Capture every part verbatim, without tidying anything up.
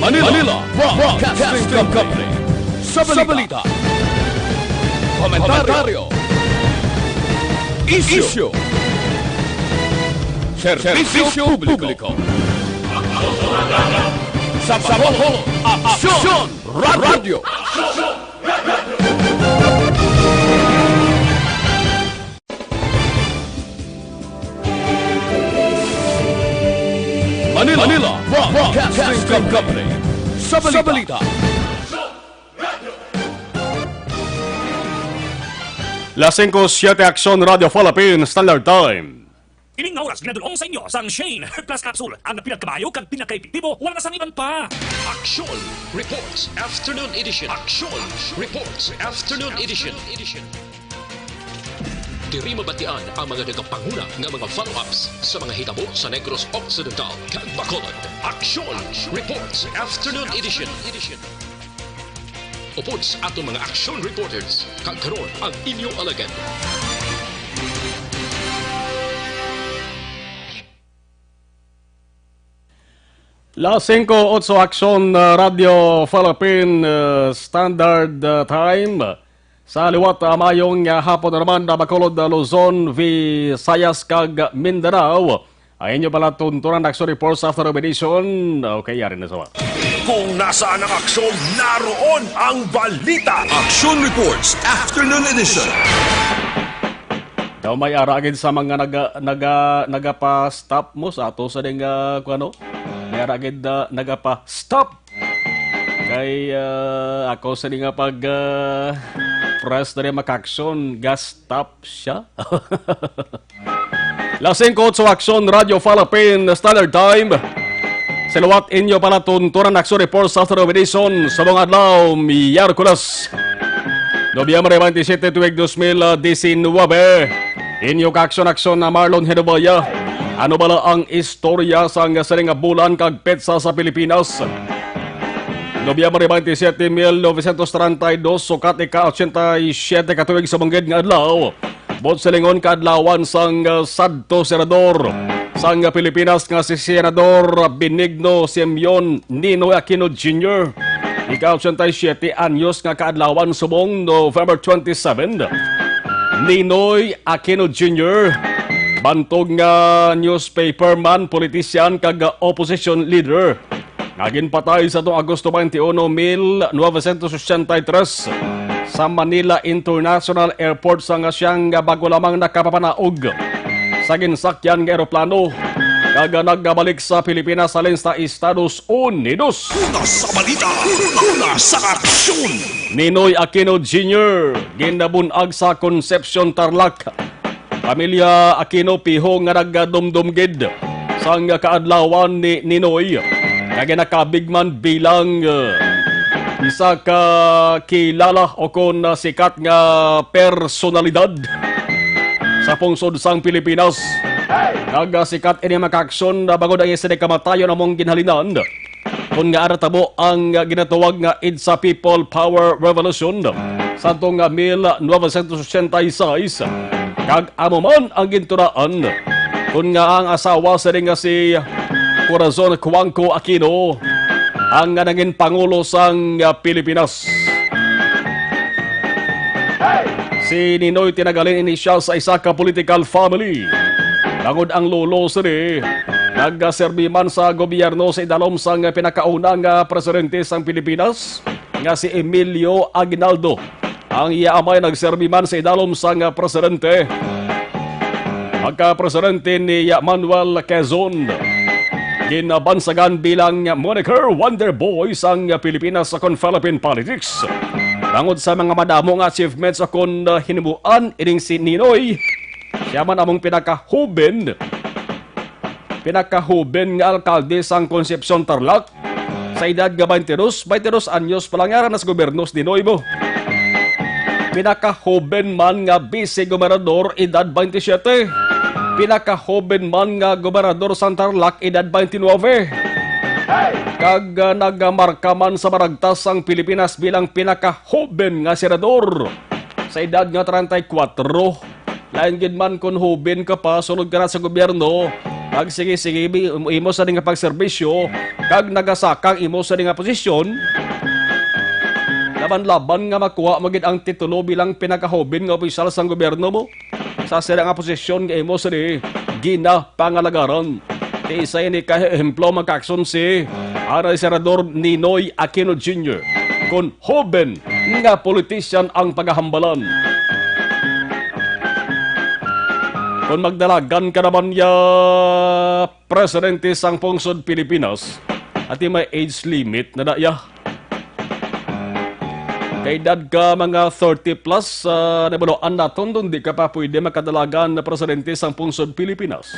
Manila, Manila Broadcasting Company. Sa balita. Komentaryo. Isyu. Serbisyo publiko. Sa Bacolod, Aksyon Radyo. Manila, Manila Broadcasting Company. Sa balita. Las singko siete, Aksyon Radyo Philippine Standard Time. Ining nga oras ginadul-ong sa inyo sang Shane Herbal Plus Capsule, ang pinagkamayo kag pinakaepektibo, wala na sang iban pa. Action Reports Afternoon Edition. Action Reports Afternoon Edition. Diri mabatian ang mga nagapanguna nga mga follow-ups sa mga hitabo sa Negros Occidental kag Bacolod. Action Reports Afternoon Edition. Upod sa aton mga action reporters, kag karon ang inyo alagad. Las singko otso, Aksyon, uh, Radyo Philippine, uh, Standard, uh, Time. Sa liwat, uh, mayong, uh, hapon naman na Bacolod, uh, Luzon, Visayas, kag Mindanao. Ang inyo palatuntunan, Aksyon Reports after Edition. Okay, yari na sa Kung nasaan ang aksyon, naroon ang balita. Action Reports Afternoon Edition. Daw may ara gid sa mga naga, naga, nagapa-stop mo sa ato sa ding, ah, kuno? May ara gid, ah, nagapa-stop. Kay, ah, ako sa ding nga pag, ah, press na rin makaksyon, ga-stop siya. Las singko otso, Aksyon Radyo Philippine Standard Time. Sa liwat, inyo palatuntunan, Aksyon Reports after Edition sa mga adlaw, Miyerkules, Nobyembre twenty-seven, tuig dos mil diecinuebe. Inyo kaaksyon-aksyon na Marlon Hinubaya. Ano bala ang istorya sang sining nga bulan kag petsa sa Pilipinas? Nobyembre twenty-seven, mil novecientos treinta y dos, sukat ika-ochenta y siete ka tuig sa bungkod nga adlaw. Buot silingon, kaadlawan sang, uh, sadto senador sang Pilipinas nga si Senador Benigno Simeon Ninoy Aquino Junior. Ika-ochenta y siete anyos nga kaadlawan subong November twenty-seven. Ninoy Aquino Junior, bantog nga newspaperman, politisyan, kag opposition leader, nga ginpatay sa tuong Agosto twenty-one, mil novecientos ochenta y tres, sa Manila International Airport, sang siyang bago lamang nakapapanaog sa ginsakyan nga eroplano kag nagabalik sa Pilipinas halin sa Estados Unidos. Una sa balita, una sa aksyon. Ninoy Aquino Junior, ginabun-ag sa Concepcion, Tarlac. Pamilya Aquino piho nga nagadumdom gid sang kaadlawan ni Ninoy, nga ginakabig man bilang, uh, isa ka kilala o kon, uh, sikat nga personalidad sa pungsod sang Pilipinas. Nagasikat ini makaaksyon na bangod ang isa ni kamatayon among ginhalinan. Kon nga natabo ang ginatawag nga EDSA People Power Revolution sadto nga mil novecientos ochenta y seis, kag amo man ang ginturaan kon nga ang asawa sini nga si Corazon Cuanco Aquino ang nangin pangulo sang Pilipinas. Si Ninoy tinagalin ini siya sa isa ka political family. Bangod ang lolo sini, nagaserbi man sa gobyerno sa idalom sang pinakauna nga presidente sang Pilipinas, nga si Emilio Aguinaldo. Ang iya amay nagserbi man sa idalom sang presidente. Pagka-presidente ni Manuel Quezon, ginabansagan bilang moniker Wonder Boy sang Pilipinas sa kon Philippine politics. Bangod sa mga madamo nga achievements akon, uh, hinubuan ining si Ninoy, siya man among pinakahuben, pinakahuben nga alkalde sang Concepcion, Tarlac. Sa edad nga twenty-two, twenty-two anyos pa lang, yara na sa gobyerno si Ninoy mo. Pinakahoben man nga vice gobernador, edad twenty-seven. Pinakahoben man nga gobernador sang Tarlac, edad twenty-nine. Kag, ah, nagamarka man sa maragtas sang Pilipinas bilang pinakahoben nga senador sa edad nga treinta y cuatro. Lain gid man kon hoben ka pa, sulod ka na sa gobyerno, pag sige-sige, bi-, imo sa nga pagserbisyo, kag nagasaka ang imo sini nga posisyon, laban-laban nga makuha mo gid ang titulo bilang pinakahoben nga opisyal sang gobyerno mo sa sini nga posisyon nga imo sini ginapangalagaran. Ti isa ini ka ehemplo, mga ka-aksyon, si anay Senador Ninoy Aquino Junior, kon hoben nga politician ang pagahambalan. Kon magdalagan ka naman ya presidente sang pungsod Pilipinas, ati may age limit na da ya. Kay edad ka mga thirty plus, ah, nabaluan naton, dun di ka pa pwede makadalagan na presidente sang pungsod Pilipinas.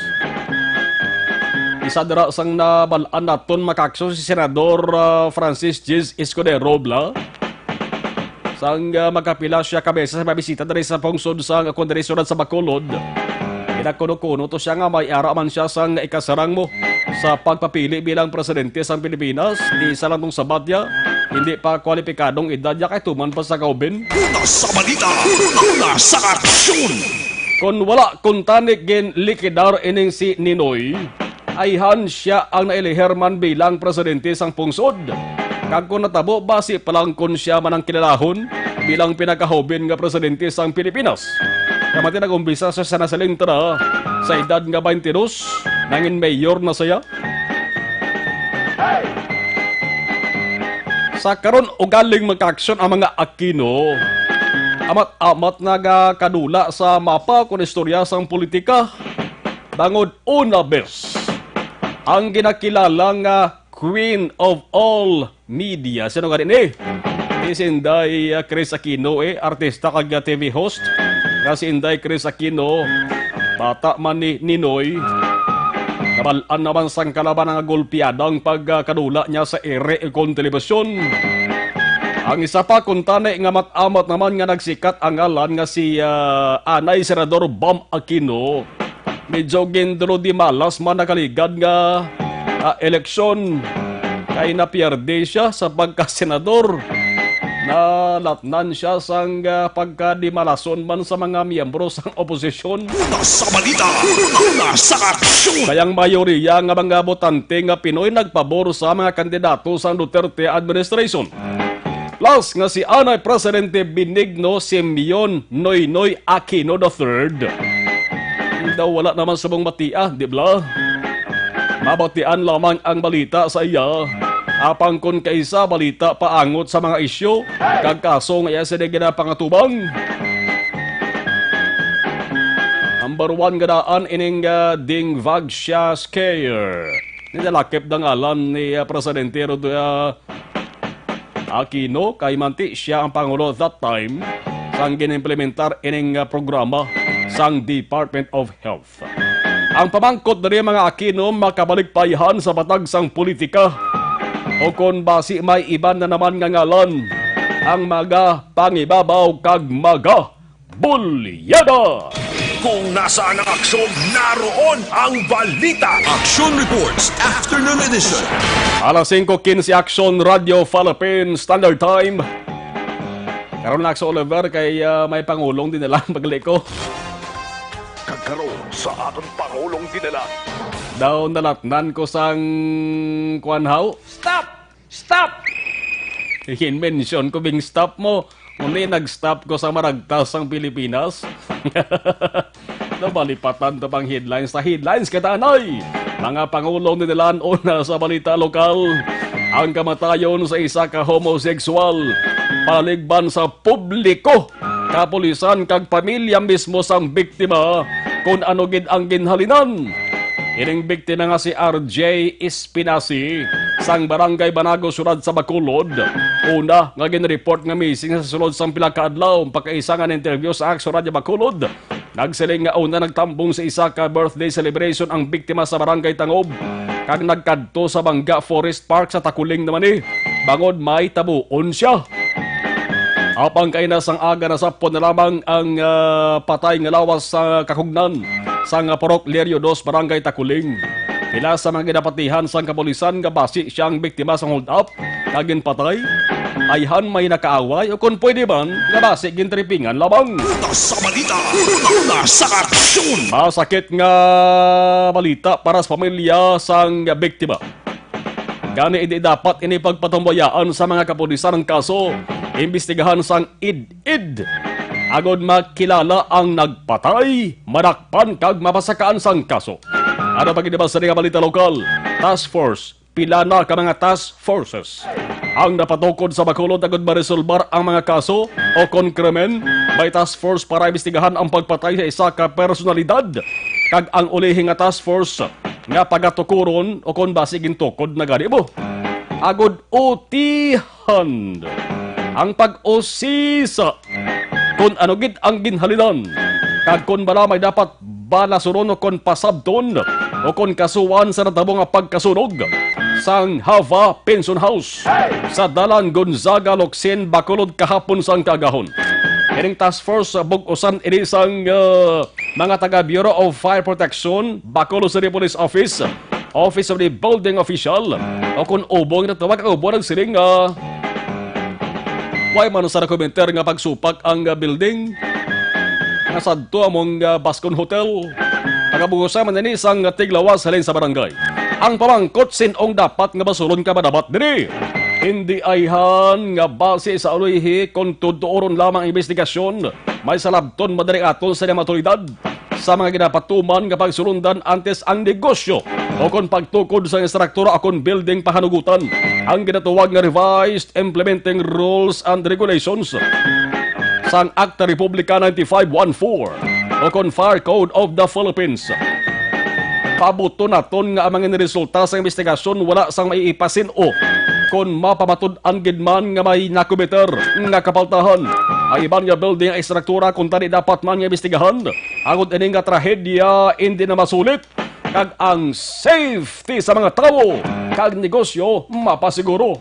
Isa dira sang nabalaan naton, mga ka-aksyon, si Senador, ah, Francis Jis Escudero Bla. Sang, ah, magkapila siya ka beses mabisita diri sa pungsod sang Kongreso sa Bacolod, ginakuno-kuno to siya nga may ara man siya sang ikasarang mo sa pagpapili bilang presidente sang Pilipinas. Di isa lang tong sabat niya, hindi pa kwalipikadong edad niya kay tuman pa sa kauben. Una sa balita, una sa aksyon. Kon wala kuntani ginlikidar ining si Ninoy, ayhan siya ang nailiher man bilang presidente sang pungsod. Kag kon natabo, basi pa lang kon siya man ang kilalahon bilang pinakahoben nga presidente sang Pilipinas. Kay mati nag-umpisa siya sa nasalintra sa edad nga twenty-two, nangin mayor na siya. Sa karon, ugaling magkaaksyon ang mga Aquino. Amat-amat nagakadula sa mapa kon istorya sang politika. Bangod una bes, ang ginakilala nga Queen of All Media. Sino gani ni? Ni si Inday, ah, Chris Aquino, eh, artista kag, ah, T V host. Nga si Inday Chris Aquino, bata man ni Ninoy. Nabal-an naman sang kalaban nga golpeadang pagkadula niya sa ere kon telebisyon. Ang isa pa kuntani nga mat-amat naman nga nagsikat ang ngalan nga si, ah, anay Senador Bam Aquino. Medyo gindulo di malas man nakaligad nga, ah, eleksyon, kay napierde siya sa pagkasenador. Nalatnan siya sang, ah, pagkadimalason man sa mga miyembro sang oposisyon. Una sa balita, una sa aksyon. Kay ang mayoriya nga mga botante nga Pinoy nagpabor sa mga kandidato sang Duterte administration. Plus nga si anay Presidente Benigno Simeon Noynoy Aquino the third. Daw wala naman sa mong batia, di ba? Mabatian lamang ang balita sa iya. Apang kon kaisa balita paangot sa mga isyu kag kaso nga iya sila ginapangatubang. Number one nga daan ining, ah, Dingvaxia scare. Nidalakip na ngalan ni, ah, Presidente Rod-, ah, Aquino, kay manti siya ang pangulo that time sang ginimplementar ining, ah, programa sang Department of Health. Ang pamangkot diri, mga Aquino, makabalik pa ayhan sa patag sang politika o kon basi may iban na naman nga ngalan ang mga pangibabaw kag mga bulyada. Kung nasaan ang aksyon, naroon ang balita. Action Reports, Afternoon Edition. Alas singko quince, Action Radio Philippines Standard Time. Karon na sa Oliver kay, ah, may pangulong din nila pagliko. Kagkaron sa aton pangulong dinala. Daw nalatnan ko sang kuan haw. Stop! Stop! Ihin-mention ko bing stop mo. Muni nag-stop ko sa maragtas sang Pilipinas. Nabalipatan to pang headlines. Sa headlines kita anay. Mga pangulong dinilan una sa balita lokal. Ang kamatayon sa isa ka homosexual. Palaligban sa publiko, kapulisan kag pamilya mismo sang biktima kon ano gid ang ginhalinan. Ining biktima nga si R J Espinazi sang Barangay Banago, Siyudad sa Bacolod, una nga ginreport nga missing sa sulod sang pila ka adlaw. Pagkaisa nga na-interview sa Action Radio Bacolod, nagsiling nga una nagtambong sa isa ka birthday celebration ang biktima sa Barangay Tangob kag nagkadto sa Bangga Forest Park sa Takuling naman ni bangod may tabuon siya. Apang kaina sang aga, nasapon na lamang ang, ah, patay nga lawas sa kakugnan sang Purok Lerio Dos, Barangay Takuling. Pila sa mga ginapatihan sang kapulisan nga basi siya ang biktima sang hold-up kag ginpatay, ayhan may nakaaway o kon pwede man nga basi gintripingan lamang. Una sa balita, una sa aksyon. Masakit nga balita para sa pamilya sang biktima. Gani, hindi dapat ini pagpatumbayaan sa mga kapulisan ang kaso. Imbestigahan sang id-id agod makilala ang nagpatay, madakpan kag mapasakaan sang kaso. Ano pa gid ba sa mga balita lokal? Task Force, pila na ka mga task forces ang napatukod sa Bacolod agud maresolbar ang mga kaso o kon krimen. May task force para imbestigahan ang pagpatay sa isa ka personalidad, kag ang ulihi nga task force nga pagatukuron o kon basi gintukod na gani mo agud utihan ang pag-usisa kon ano gid ang ginhalinan, kag kon bala may dapat balasuron o kon pasabton o kon kasuhan sa natabo nga pagkasunog sang Java Pension House sa Dalan Gonzaga, Locsin, Bacolod kahapon sang kaagahon. Ining task force, bug-usan ini sang, ah, mga taga Bureau of Fire Protection, Bacolod City Police Office, Office of the Building Official, o kon ubong na tawag ang ubong nagsiling nga way man sa nakomenter nga pagsupak ang, ah, building nga sadto among, ah, Bascon Hotel. Pagabugusa man ini sang tiglawas halin sa barangay. Ang pamangkot, sin-ong dapat nga basulon ka madapat diri? Hindi ayhan nga base sa ulihi kon tutuoron lamang ang investigasyon, may salabton madiri aton sa mga awtoridad sa mga ginapatuman nga pagsulundan antes ang negosyo o kon pagtukod sa estruktura o kon building pahanugutan ang ginatuwag nga Revised Implementing Rules and Regulations sang Akta Republika ninety-five one four o kon Fire Code of the Philippines. Pabuto naton nga ang mga resulta sa investigasyon wala sang maiipasin-o kon mapamatud-an gid man nga may nakomiter nga kapaltahan. Ang iban nga building, estruktura, kuntani dapat man nga imbestigahan agud ini nga trahedya hindi na masulit kag ang safety sa mga tawo kag negosyo mapasiguro.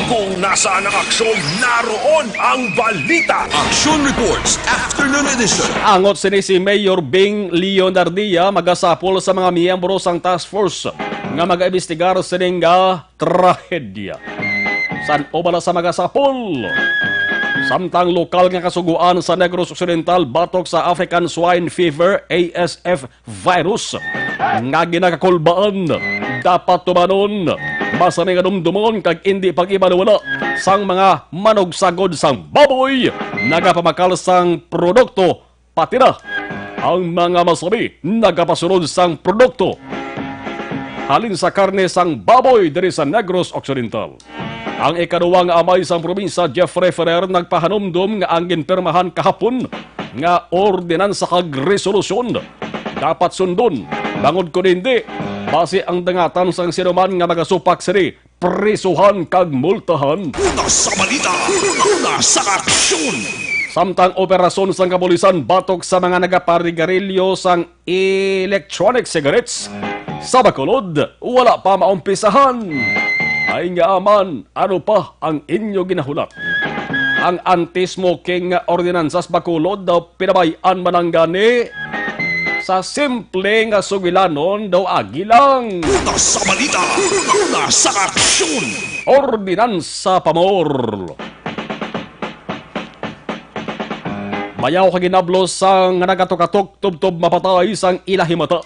Kung nasaan ang aksyon, naroon ang balita. Action Reports, Afternoon Edition. Angot sini si Mayor Bing Leonardia magasapol sa mga miyembro sang task force nga mag-imbestigar sining, ah, trahedya. San-o bala sa magasapol? Samtang lokal nga kasugoan sa Negros Occidental batok sa African Swine Fever, A S F virus nga ginakakulbaan, dapat tumanon. Masani nga dumdumon kag indi pag-ibalwala sang mga manugsagod sang baboy nagapamakal sang produkto, pati na ang mga masabi nagapasulod sang produkto halin sa karne sang baboy diri sa Negros Occidental. Ang ikaduwa nga amay sang probinsya, Jeffrey Ferrer, nagpahanumdom nga ang ginpirmahan kahapon nga ordinansa kag resolusyon dapat sundon, bangod kon hindi, basi ang dangatan sang sinuman nga magasupak sini prisuhan kag multahan. Una sa balita, una sa aksyon. Samtang operasyon sang kapulisan batok sa mga nagaparigarilyo sang electronic cigarettes sa Bacolod wala pa maumpisahan. Ay nga man, ano pa ang inyo ginahulat? Ang anti-smoking nga ordinansa sa Bacolod daw pinabay-an man lang gani sa simple nga sugilanon daw agi lang. Una sa balita, una sa aksyon. Ordinansa, pamor. Bayaw ka ginablos sang nagatukatok tubtob mapatay sang ila himata.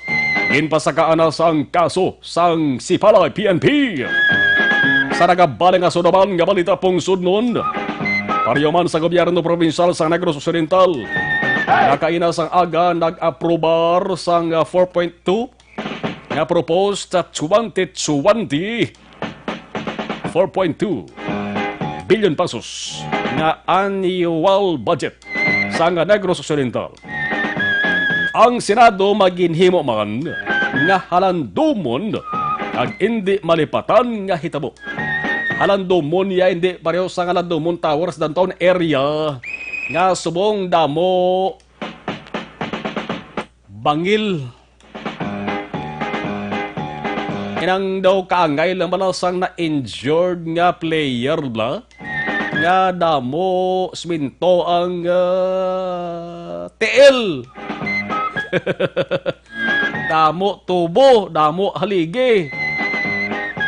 Ginpasakaan na sang kaso sang Sipalay P N P. Sa nagabali nga sunuman nga balita, pungsod nun, pareho man sa gobyerno probinsyal sa Negros Occidental, nakaina sang aga nag-aprobar sang, ah, four point two nga proposed twenty twenty four point two billion pesos nga annual budget sang Negros Occidental. Ang Senado maginhimo man nga halandomon kag indi malipatan nga hitabo. Halandomon niya, hindi pareho sa halandomon tower sa downtown area nga subong damo bangil. Inang daw kaangay lang bala sang na-injured nga player bala nga damo siminto ang, ah, tiil. Damo tubo, damo haligi.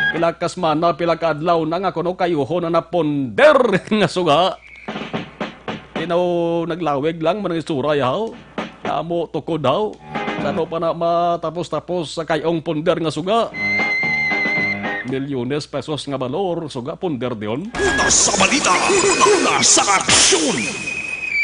Pila ka semana, pila ka adlaw na nga kuno kayuhon na naponder nga suga. Tinaw naglawig lang man ang istorya, haw. Damo tukod, haw. Sa ano pa na matapos-tapos sa kayong ponder nga suga? milyones pesos nga balor, suga punder diyon. Una sa balita, una sa aksyon.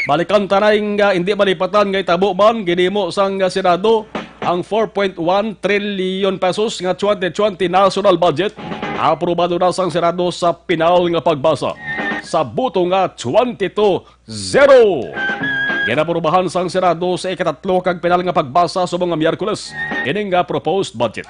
Balikan ta na ing, ah, hindi malipatan nga itabo man, ginimo sang, ah, Senado ang four point one trillion pesos nga twenty twenty national budget. Aprobado na sang Senado sa pinal nga pagbasa sa buto nga twenty-two zero. Ginaprobahan sang Senado sa ikatatlo kag pinal nga pagbasa subong nga Miyerkules ining nga proposed budget.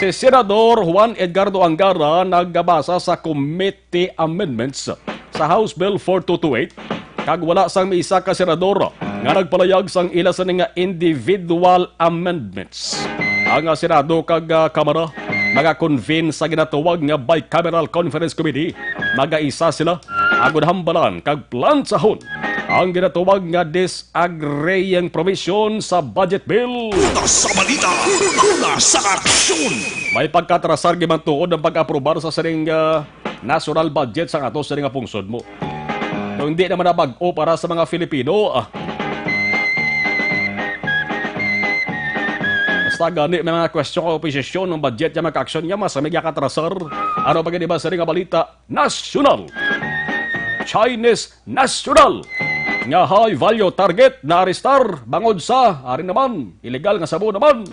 Si Senador Juan Edgardo Angara nagabasa sa committee amendments sa House Bill four two two eight, kag wala sang may isa ka senador nga nagpalayag sang ila sini nga individual amendments. Ang, ah, Senado kag, ah, Kamara maga-convene sa ginatawag nga Bicameral Conference Committee. Magaisa sila agud hambalan kag plansahon ang ginatawag nga disagreeing provision sa budget bill. Una sa balita, una sa aksyon. May pagkatrasar gimatuod ang pag-aprobar sa sining, ah, national budget sang ato sining nga pungsod mo. Kung hindi naman na bag-o para sa mga Filipino, ah. Basta gani may mga question ka oposisyon ng budget niya, magka-aksyon niya, mas may katrasar. Ano pa gani ba sining nga balita? Nasyonal. Chinese national nga high value target na arestar bangod sa, ari naman, illegal nga shabu naman.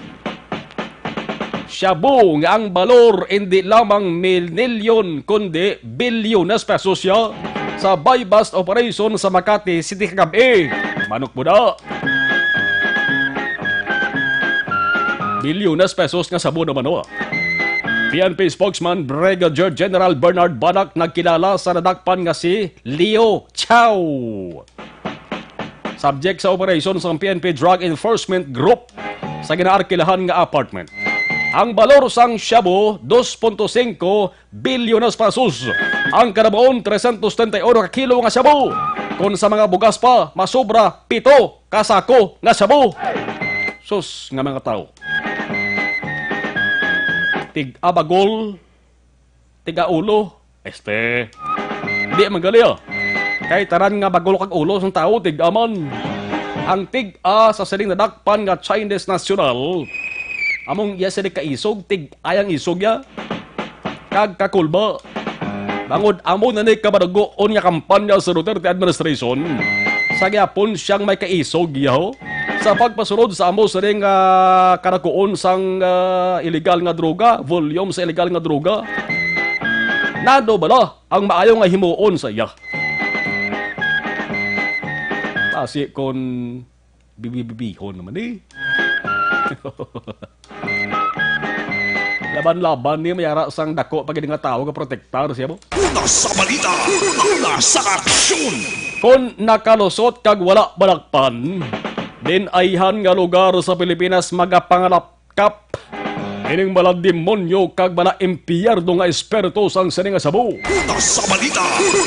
Shabu nga ang balor hindi lamang milyon kundi bilyones pesos siya sa buy-bust operation sa Makati City kagab-i. Manok mo na. Bilyones pesos nga shabu naman, oh. P N P spokesman Brigadier General Bernard Banac nagkilala sa nadakpan nga si Leo Chow, subject sa operasyon sang P N P Drug Enforcement Group sa ginaarkilahan nga apartment. Ang balor sang shabu, dos punto singko bilyones pesos. Ang kanabaon, trescientos treinta y uno ka kilo nga shabu. Kon sa mga bugas pa, masobra pito ka sako nga shabu. Sus nga mga tao. Tig-a bagol, tig-a ulo. Este. Di man gali, ah. Kay tanan nga bagol kag ulo sang tawo, tig-a man. Ang tig-a sa sining nadakpan nga Chinese national, among iya sini kaisog, tig-a ang isog ya. Kag kakulba. Bangod amo na ni kabadugoon nga kampanya sa Duterte administration, sa gihapon siyang may kaisog, yaho. Sa pagpasulod sa amo sining, ah, karakuon sang, ah, illegal nga droga, volume sa illegal nga droga, nano bala ang maayo nga himuon sa iya? Basi kon bibibibihon naman, eh. Laban-laban ni may ara sang dako pa gid nga tawo nga protektar siya mo. Una sa balita, una sa aksyon. Kon nakalusot kag wala balakpan, din ayhan nga lugar sa Pilipinas magapangalapkap ining mala demonyo kag mala impyerno nga espiritu sang sini nga shabu. Una sa balita,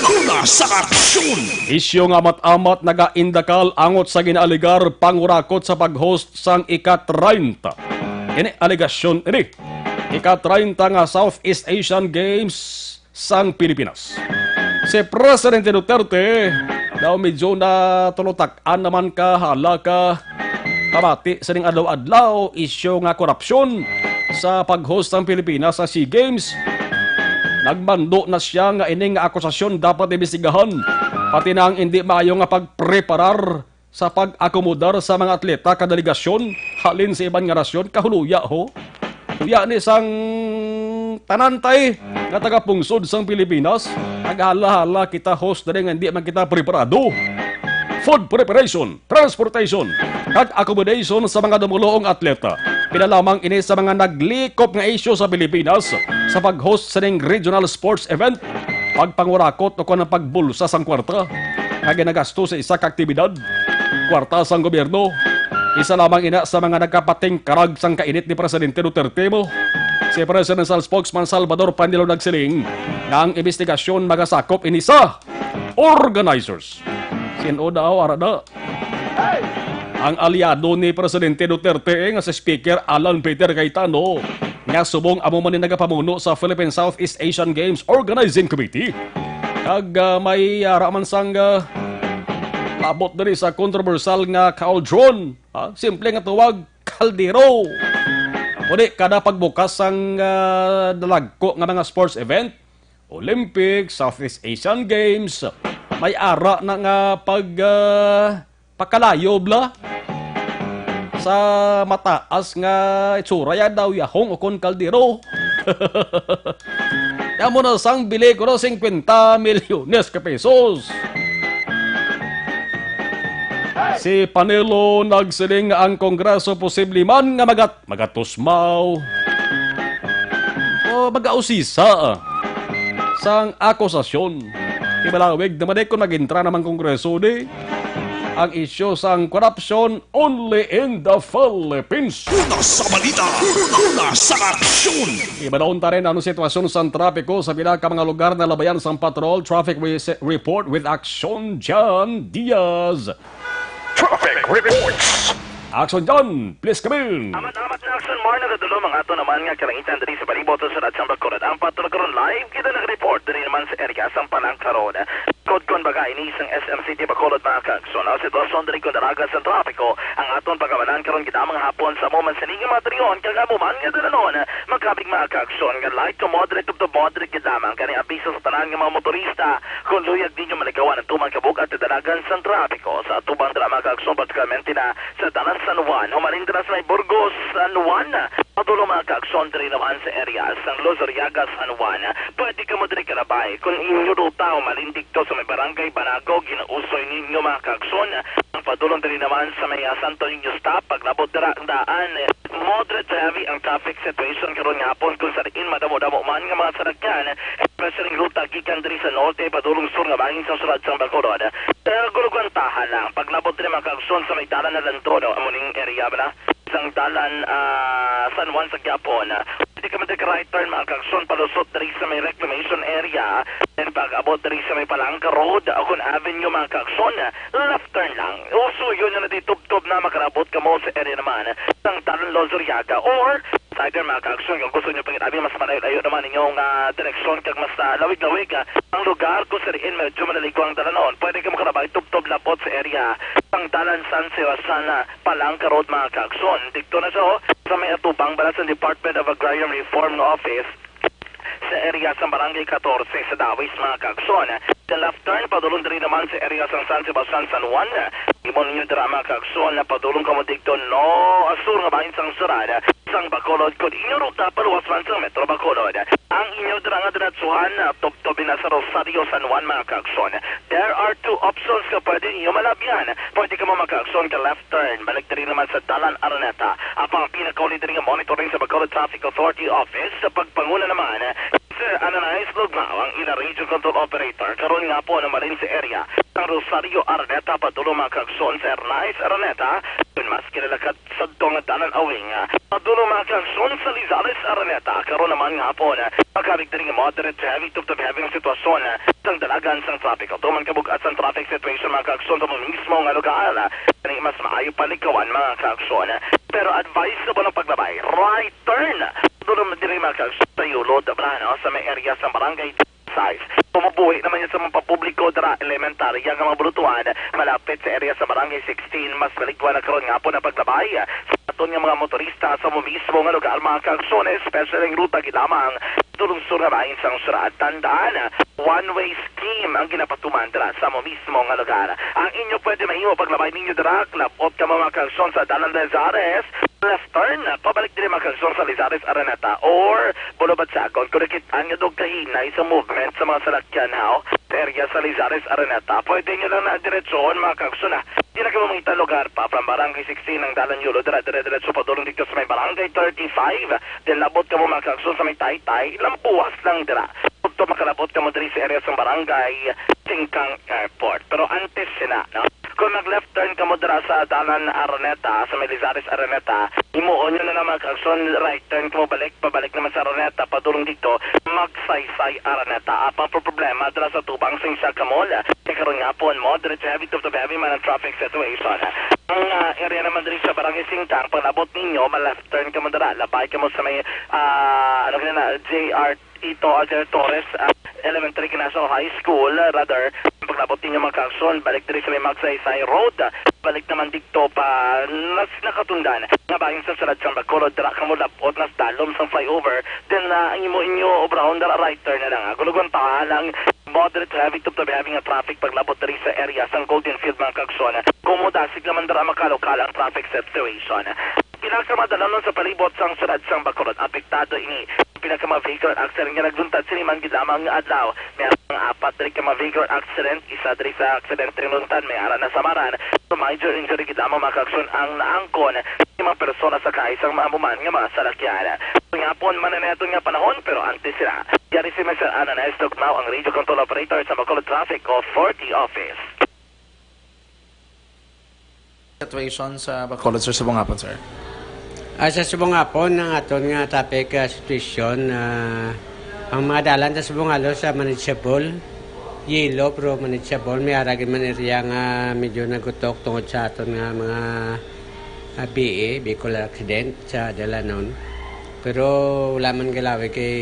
una sa aksyon. Isyu nga amat-amat nagaindakal angot sa ginaaligar pangurakot sa pag-host sang ika-treinta. Ini alegasyon ini. Ika-treinta nga Southeast Asian Games sang Pilipinas. Si Presidente Duterte daw medyo natulutak-an naman ka hala ka pamati sining adlaw-adlaw isyu nga korupsyon sa pag-host sang Pilipinas sa SEA Games. Nagmando na siya nga ining nga akusasyon dapat imbestigahan, pati na ang indi maayo nga pagpreparar sa pag-akomodar sa mga atleta ka delegasyon halin sa iban nga nasyon. Kahuluya, ho. Kuya ni sang tanan tay nga tagapungsod sang Pilipinas, naghala-hala kita host diri nga hindi man kita preparado. Food preparation, transportation, kag accommodation sa mga dumuluong atleta. Pila lamang ini sa mga naglikop nga isyu sa Pilipinas sa pag-host sining regional sports event. Pagpangurakot o kon ang pagbulsa sang kwarta nga ginagasto sa isa ka aktibidad, kwarta sang gobyerno. Isa lamang ina sa mga nagkapatingkarag sang kainit ni Presidente Duterte mo si Presidential Spokesman Salvador Panelo nagsiling nga ang investigasyon magasakop ini sa organizers. Sin-o daw, ara na? Ang aliado ni Presidente Duterte nga si Speaker Alan Peter Cayetano, nga subong amo man ni nagapamuno sa Philippine Southeast Asian Games Organizing Committee. Kag, ah, may ara man sang, ah, labot diri sa kontrobersyal nga cauldron, ah, simple nga tawag, kaldero. Kundi kada pagbukas sang, ah, dalagko nga mga sports event, Olympics, Southeast Asian Games, may ara na nga pag, ah, pakalayo bala sa mataas nga itsura ya daw yahong ukon kaldero. Amo na sang bili ko na singkwenta milyones ka pesos. Si Panelo nagsiling nga ang Kongreso posible man nga magat-, magatusmaw o magausisa sang akusasyon. Ibalawig naman eh kung nag-intra naman Kongreso di ang isyu sang korupsyon only in the Philippines. Una sa balita, una sa aksyon. Ibalawon ta rin ang sitwasyon sang trapiko sa pila ka mga lugar na labayan sang patrol. Traffic re- report with Action John Diaz. Traffic reports. Action John, please come in. Amat-amat na action, Mark, nagatulo mga ato naman nga kalangitan diri sa palibot sa Surat sang Bacolod. Ang patrol karon live, kita nag-report diri naman sa area sang Palangka Road. Kod kon baga ini sang S M City Bacolod, mga kaagsoon. Ang sitwasyon diri kon dalagan sa trapiko, ang aton pagkamanan karon gid lamang hapon sa amo man sini nga mga tion, kag amo man nga dalanon, makabig mga kaagsoon nga light to moderate to moderate gid lamang kani abiso sa tanan nga mga motorista. Kung luyag ninyo maligawan ang tumang kabug-at dalagan sang trapiko sa atubang dira mga kaagsoon, particularmente na sa Dalan San Juan, humalin dira sa may Burgos, San Juan, padulong mga kaagsoon diri naman sa area sang Luzuriaga, San Juan. Pwede kamo diri kalabay kung inyo ruta humalin didto sa may Barangay Banago, ginausoy ninyo mga kaagsoon ang padulong diri naman sa may, ah, Santo Niño stop. Paglabot dira ang daan, moderate to heavy ang traffic situation karon nga hapon kung sa diin madamo-damo man nga mga salakyan, especially ang ruta gikan diri sa norte padulong sur nga bahin sa Surat sang Bacolod. Pero gulugwantahan lang paglabot diri mga kaagsoon sa may dalan na Lantono, amo ning area bala sang dalan, ah, San Juan sa Quiapo. Pwede ka man diri ka right turn mga kaagsoon palusot diri sa may reclamation area, then pag-abot diri sa may Palangka Road o kon Avenue mga kaagsoon, left turn lang. Usuyon na di tubtob na makarabot kamo sa area naman sang dalan Luzuriaga or Tiger, mga kaagsoon, kung gusto nyo panginabi mas malayo-layo naman inyong, ah, direksyon kag mas, ah, lawig-lawig, ah, ang lugar kung sa diin medyo malaligwa ang dalanon, pwede ka makalabay tubtob labot sa area sang dalan San Sebastian, ah, Palangka Road, mga kaagsoon. Didto na siya, oh, sa may atubang bala sa Department of Agrarian Reform nga office sa area sa Barangay katorse sa Dawis, mga kaagsoon. The left turn, padulong diri naman sa area sang San Sebastian, San Juan. Imo ninyo dira, mga kaagsoon, na padulong kamo didto, no, asur nga bahin sang syudad sang Bacolod, kun inyo ruta paluwas man sang Metro Bacolod. Ang inyo dira nga diretsuhan, ah, tubtob na sa Rosario, San Juan, mga kaagsoon. There are two options nga pwede ninyo malabyan. Pwede kamo, mga kaagsoon, ka left turn, balik diri naman sa Dalan Araneta. Apang ang pinakauli diri nga monitoring sa Bacolod Traffic Authority Office sa pagpanguna naman Sir Ananias Lugmao, ang ila region control operator, karon nga po namarin sa area sang Rosario Araneta, padulong mga kaagsoon sa Ernais Araneta, kun mas kilala ka sadto nga dalan awing, padulong mga kaagsoon sa Lizares Araneta, karon naman nga hapon, makabig diri nga moderate to heavy to heavy ang sitwasyon sang dalagan sang trapiko. Tuman kabug-at sang traffic situation mga kaagsoon sa mismo nga lugar, kani mas maayo palikawan mga kaagsoon. Pero advisable ang paglabay right turn. Dulo man diri mga kaagsoon sa Yulod, Brano, sa may area sa Barangay Size. Kung mabuhi naman yun sa mga papubliko, dira elementarya nga mga bulutuan, malapit sa area sa Barangay sixteen, mas maligwa na karon nga po na paglabay sa aton nga mga motorista sa mismo nga lugar, mga kaagsoon, especially ang ruta gid lamang dulong sur nga bahin sang syudad. Tandaan, one-way scheme ang ginapatuman dira sa mismo nga lugar. Ang inyo pwede mahimo paglabay ninyo dira, labot kamo mga kaagsoon sa Dalan Lizares, left turn, pabalik diri mga kaagsoon sa Lizares Araneta or Boulevard Sagon. Kung nakit-an nga dugay kahinay sa movement sa mga salakyan, haw, sa area sa Lizares Araneta, pwede nyo lang na diretsohon mga kaagsoon, ha. Di na kamo mangita lugar pa from Barangay sixteen ang dalan Yolo, dira dire-diretso padulong dito sa may Barangay thirty-five. Then labot kamo mga kaagsoon sa may Taytay, lampuas lang dira. Kung to makalabot kamo diri sa area sa Barangay Singkang Airport. Pero antes sina, no? Kung mag-left turn kamo dira sa dalan Araneta, sa may Lizares Araneta, himuon nyo na lang mga kaagsoon, right turn kamo balik, pabalik naman sa Araneta, padulong dito, Magsaysay Araneta. Apang pro-, problema dira sa tubang sing Siaga Mall. Kay karon nga hapon, moderate to heavy to heavy man ang traffic situation. Ang, ah, area naman diri sa Barangay Singkang, pag-abot ninyo, ma-left turn kamo dira, labay kamo sa may, ah, ano ka na, J R Tito Alger Torres, ah, Elementary National High School, ah, rather, Paglabot ninyo, mga kaaksyon, balik diri sa may Magsaysay Road. Balik naman didto pa nas nakatundan nga bahin sa siyudad sang Bacolod, dira kamo lab-ot nas dalom sang flyover. Then, ah, ang imo inyo obrahon dira, right turn na lang, ah. Gulugon pa lang, moderate to heavy to, to heavy nga traffic paglabot diri sa area sang Golden Field, mga kaaksyon. Kung modasig naman dira, makalokal ang traffic situation. Pila ka mga dalom sa palibot sang siyudad sang Bacolod apektado ini. Pila ka mga vehicular accident nga nagluntad sini man gid lamang nga adlaw. May apat diri ka mga vehicular accident, isa diri sa aksidente nga naluntad may ara nasamaran. So, major injury gid lamang, mga kaaksyon, ang naangkon sa mga persona sa kaisang maamuman nga mga salakyan. Sa gihapon, mananayton nga panahon, pero antes sila, yari si Mister Ananias Dugmao, ang Radio Control Operator sa Bacolod Traffic Authority Office. Situation sa Bacolod, sir, subong hapon, sir. Ah, sa subong hapon, ang aton nga traffic, ah, situation, ah, ang mga dalan sa subong halos, ah, manageable. Yellow, pero manageable. May ara gid man area nga medyo nagutok tungod sa aton nga mga, ah, B A, vehicular accident sa dalanon. Pero wala man galawi kay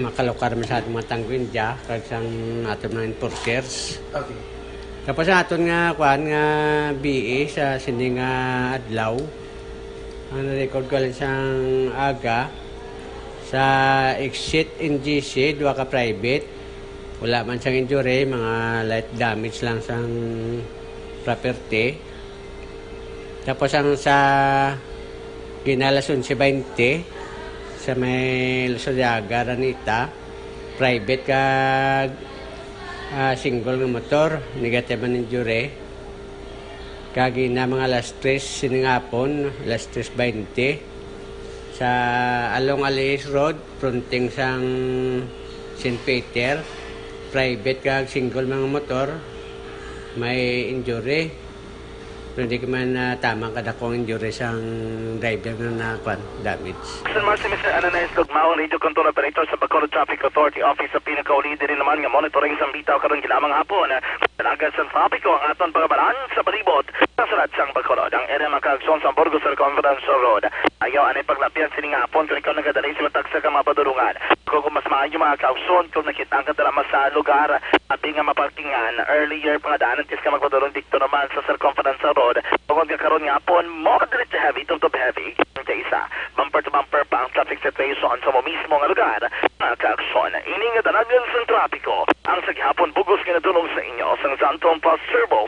makalokal man sa aton mga tangguindia kag sang aton mga enforcers. Okay. Tapos ang aton nga, kuan, nga B A sa sini nga adlaw, ang na-record ko lang sang aga, sa exit N G C, duha ka private, wala man sang injury, mga light damage lang sang property. Tapos ang sa gina alas onse baynte sa may Luzarraga, Araneta, private kag, ah, single nga motor, negative man injury. Kag gina mga alas tres sining hapon, alas tres baynte, sa along Aliis Road, fronting sang Saint Peter, private kag single mga motor, may injury. Pero hindi ko man, ah, tamang kadakong injury sang driver nga na, kwan, damage. Sa mga si Mister Ananias Dugmao, ang Radio Control Operator sa Bacolod Traffic Authority Office, sa pinakauli diri naman nga monitoring sang bitaw karon gilamang hapon. Dalagan sang trapiko ang aton pangabalan sa palibot sa siyudad sang Bacolod. Ang area, mga kaaksyon, sa Burgos Circumference Road. Ayaw anay paglapyan sini nga hapon kung ikaw nagadali sa matagsa ka mga padulungan. Kung, kung mas maayo, mga kaaksyon, kung nakita ang kadala sa lugar, abi nga maparkingan, earlier pa nga daan antes ka magpadulong didto naman sa Circumference Road. Tungod nga karon nga hapon, moderate to heavy, to, to heavy. Kaysa bumper to bumper pa ang traffic situation sa mo mismo nga lugar, mga kaaksyon. Ini nga dalagan sang trapiko ang sa gihapon bug-os nga nadulong sa inyo sang Xanthone Plus Turbo.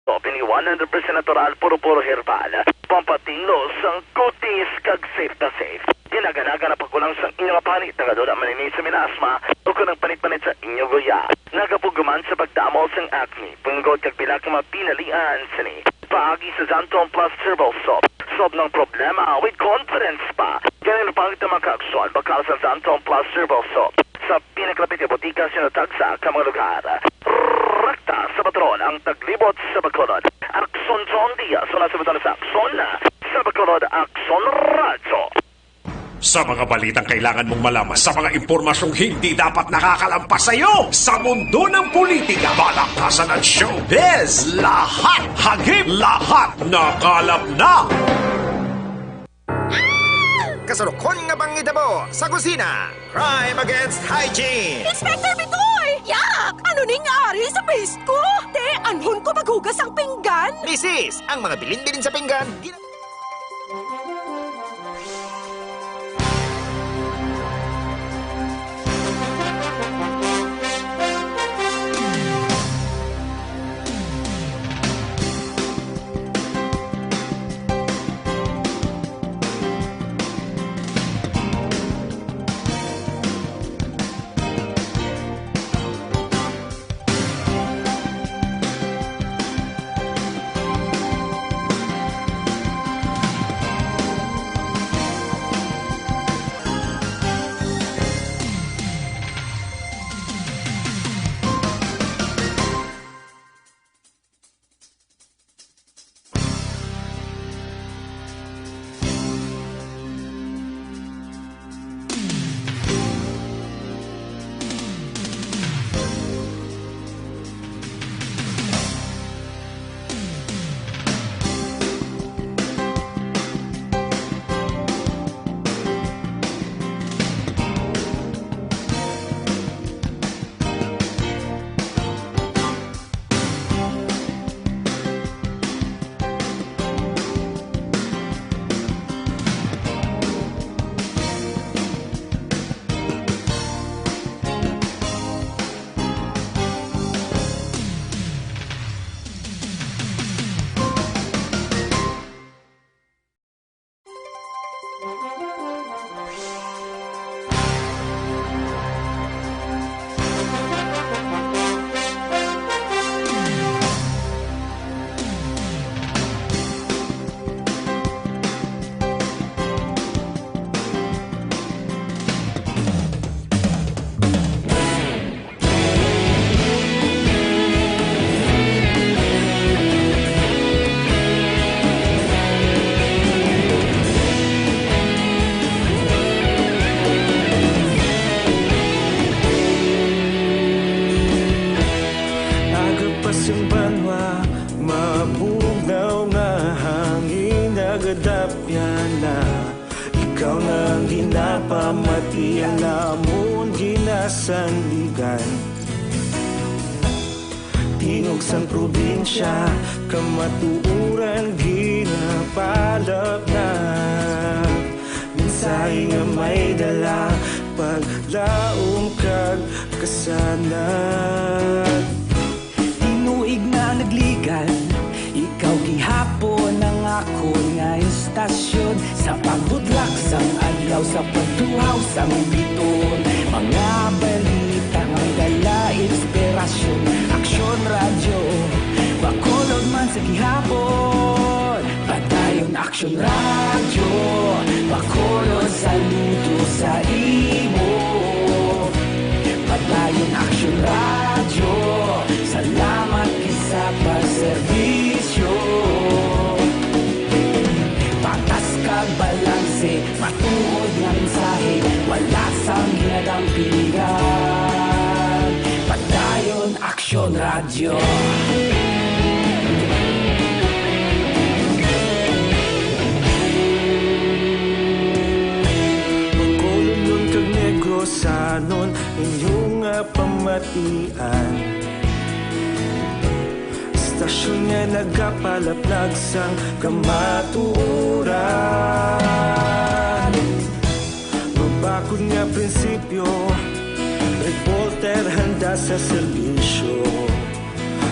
Soap ini one hundred percent natural, puro-puro herbal. Pampatinlo sang kutis kag safe na safe. Ginaga-naga na pagkulang sa inyo nga panit, nagadula man ini sa melasma, o kung ang panit-panit sa inyo guya. Nagapuguman sa pagdamo sang acne, punggod kag pila ka mga pinalian sini. Paagi sa Xanthone Plus Herbal Soap, solve ng problema with confidence pa. Ganin pangit na mga kaaksyon, bakal sa Xanthone Plus Herbal Soap. Sa pinakalapit nga botika sa natagsa ka mga lugar. Rekta sa patron ang taglibot sa Bacolod. Aksyon John Diaz, wala sa butang sa Aksyon, sa Bacolod, Aksyon Radyo. Sa mga balitang kailangan mong malaman, sa mga impormasyong hindi dapat nakakalampas sa iyo, sa mundo ng politika, balaktasan at showbiz, lahat hagip, lahat nakalap na. Kasurukon nga panghitabo sa kusina. Crime against hygiene. Inspector Bitoy! Yak! Ano ning ari sa paste ko? Te, anhon ko maghugas ang pinggan? Misis, ang mga bilin-bilin sa pinggan, gina- Agapas ang banwa, mabugnaw nga hangin, nagadapyan na. Ikaw na ang ginapamati, ang amon ginasandigan. Tingog sang probinsya, kamatuoran ginapalapnag. Mensahe nga may dala, paglaom kag kasanag. Tinuig na nagligan, ikaw gihapon ang akon nga istasyon. Sa pagbutlak sang adlaw, sa pagtuhaw sang bituon, mga balita nga may dala inspirasyon. Aksyon Radyo, Bacolod man sa gihapon. Padayon Aksyon Radyo, Bacolod, saludo sa imo. Padayon Aksyon Radyo, salamat gid sa pagserbisyo. Patas kag balanse, matuod nga mensahe, wala sang ginadampigan. Padayon Aksyon Radyo. Bacolodnon kag Negrosanon, inyo nga pamatian. Istasyon nga nagapalaplag sang kamatuoran. Mabakod nga prinsipyo, reporter handa sa serbisyo.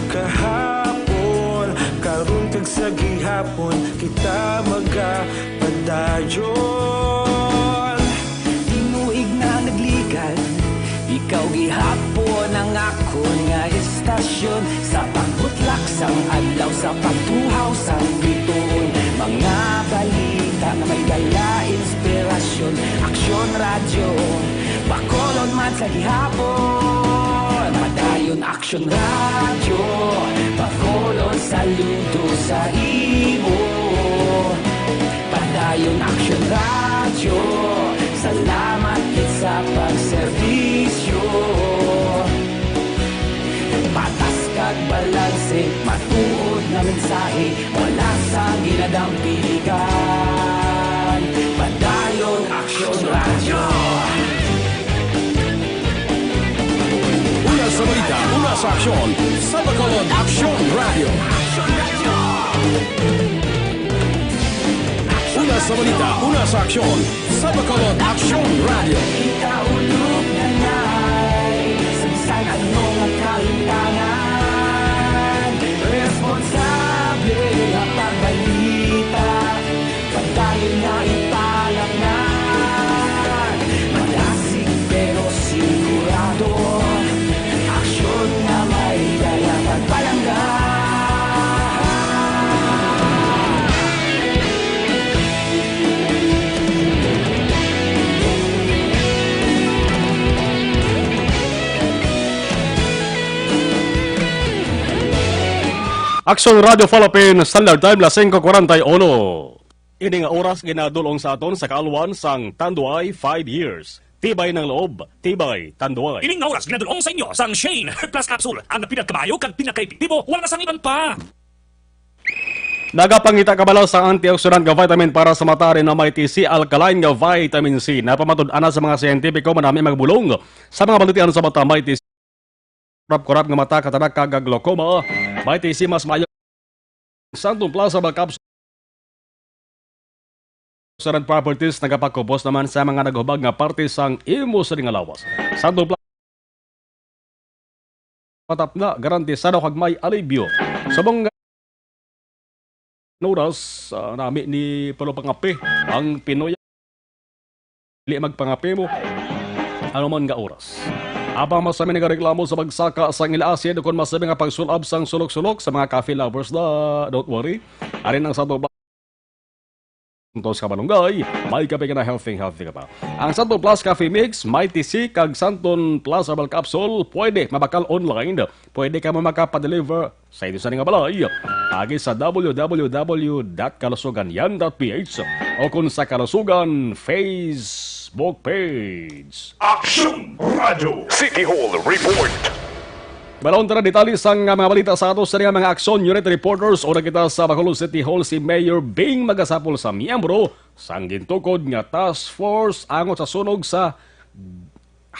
Kahapon, karon kag sa gihapon, kita magapadayon. Tinuig na nagligan, ikaw gihapon ang akon nga istasyon. Sa pagbutlak sang adlaw, sa pagtuhaw sang bituon, mga balita nga may dala inspirasyon. Aksyon Radyo, Bacolod man sa gihapon. Padayon Aksyon Radyo, Bacolod, saludo sa imo. Padayon Aksyon Radyo, salamat gid sa pagserbisyo. Patas kag balanse, matuod nga mensahe, wala sang ginadampigan. Padayon Aksyon Radyo. Una sa balita, una sa aksyon, sa Bacolod Aksyon Radyo. Una sa balita, una sa aksyon, sa Bacolod Aksyon Radyo. Ikaulog na ngay, sa bisan ano nga kahimtangan, responsable nga pagbalita, padayon nga ipalapnag. Madasig pero sigurado, aksyon nga may dala pagpalangga. Aksyon Radyo Philippines, Standard Time, las singko cuarenta y uno. Ini nga oras ginadul-ong sa aton sa kaalwan sang Tanduay five years. Tibay ng loob, tibay Tanduay. Ini nga oras ginadul-ong sa inyo sang Shane Heart Plus Capsule, ang pinakamayo kag pinakaepektibo, wala na sang iban pa. Nagapangita kabalo sang antioxidant nga vitamin para sa mata, rin na may T C alkaline nga vitamin C. Napamatud-an na sa mga siyentipiko, manami magbulong sa mga balutian sa mata, may T C kurap-kurap nga mata, katarak, kag glaucoma. May T C mas maayo sang Plaza Backup. Sa red properties, nagapakupos naman sa mga naghubag nga parte sang imo sa nga lawas. Sa dupla patapla, garantisado kag may alibyo. Subong nga oras, ah, nami ni Palo Pangape ang Pinoy. Dili magpangape mo anuman nga oras. Apang masami nga reklamo sa pagsaka sang ila asid, o kon masami nga pagsulab sang sulok-sulok sa mga coffee lovers na, don't worry. Ari ang Santon Plus ka malunggay, may kape ka na, healthy, healthy ka pa. Ang Santon Plus Coffee Mix, may T C, kag Santon Plus Herbal Capsule, pwede mabakal online. Pwede ka mo makapadeliver sa inyo sa nga balay. Agi sa w w w dot kalusugan yan dot p h o kung sa Kalusugan Facebook page. Action Radio City Hall Report. Balon tara detalye sang mga balita sa ato sa mga Action Unit reporters. Una kita sa Bacolod City Hall, si Mayor Bing magasapol sa miyembro sang gintukod nga task force angot sa sunog sa